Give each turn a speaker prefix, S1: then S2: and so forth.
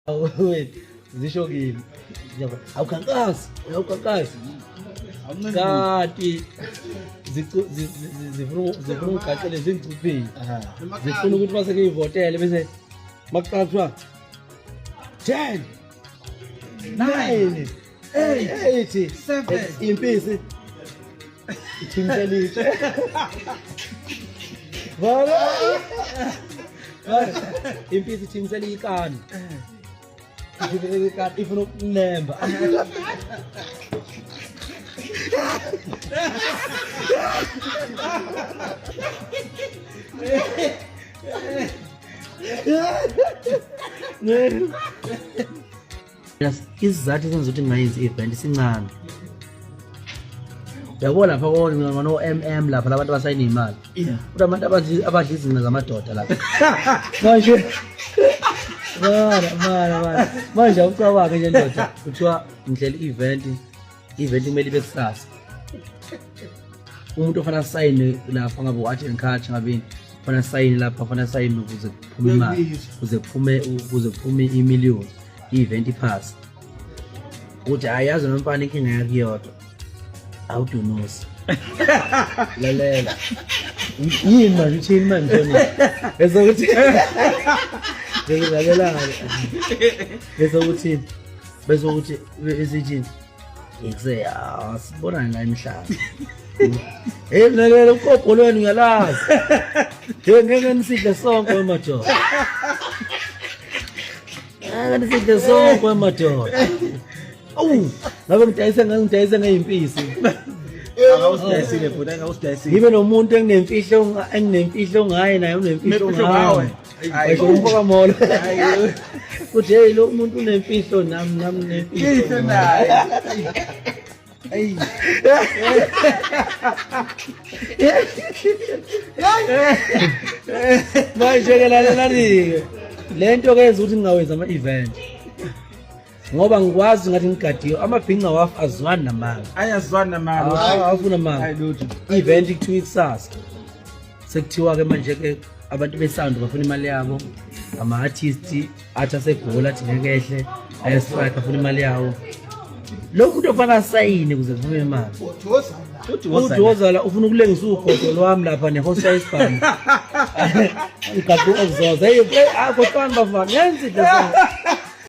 S1: Wait, zisho kimi. Awukhankasi, awukhankasi. Kanti zifuna ungigaqele zingicuphile. Zifuna ukuthi base ngiyivotele bese makuqala kuthiwa 10 9 8 7 impisi ithimselitshe. Vale. Impisi ithimisela ikani. Ithimisela ikani ifuna ukunemba. Isizathu esenza ukuthi ngingayenzi i-event sincane. Yabo lapha no-MM lapha labantu abasayina iy'mali. Kodwa abantu abadla izinqa zamadoda lapha. Manje mara mara mara manje awucabange nje ndoda kuthiwa ngihlela i-event i-event kumele ibe kusasa. Umuntu ofana asayine lapha ngabe u-art and culture ngabe yini fanele asayine lapha fanele asayine ukuze kuphume imali ukuze kuphume imiliyoni i-event iphase. Ukuthi hayi yazi nomfana inkinga yakhe iyodwa awudunusi. Lalela. Yini manje uthini manje Tony? Bese ukuthi Ngikulalelana. Bese ukuthi bese ukuthi bese ngikuse asibonane la emhlaba. Hey lalela uqobho lwenu ngiyalazi. Nje ngeke nisidle sonke wemadoda. Ngeke nisidle sonke wemadoda. Awu, ngabe ngidayise ngidayise ngeyimpisi.
S2: Awusidayisile futhi, awusidayisile.
S1: Ngibe nomuntu enginemfihlo ngaye naye unemfihlo ngawe. Ayisho umfoka molo. Kuthi hey lo muntu unemfihlo nami nemfihlo.
S2: Ifihlo naye. Ayi.
S1: Manje ke lalelani-ke le nto ke yenza ukuthi ngingawenzi ama-event ngoba ngikwazi ngathi ngigadiwe amabhinca wafu azwani namanga.
S2: Ayazwana namanga.
S1: Awafuna amanga.
S2: Hayi lutho.
S1: I-event kuthiwa ikusasa sekuthiwa-ke manje-ke abantu besando bafuna imali yabo, ama-artist athi asegoli athi ngeke ehle ayestrike afuna imali yawo. Lo muntu ofana asayine ukuze kuphume imali
S2: Uthi
S1: uthi wozala ufuna ukulengisa ugodo lwami lapha nehosta yesibhamu igaqu okuzoza. Hey, akhohlwani bafana ngenza into.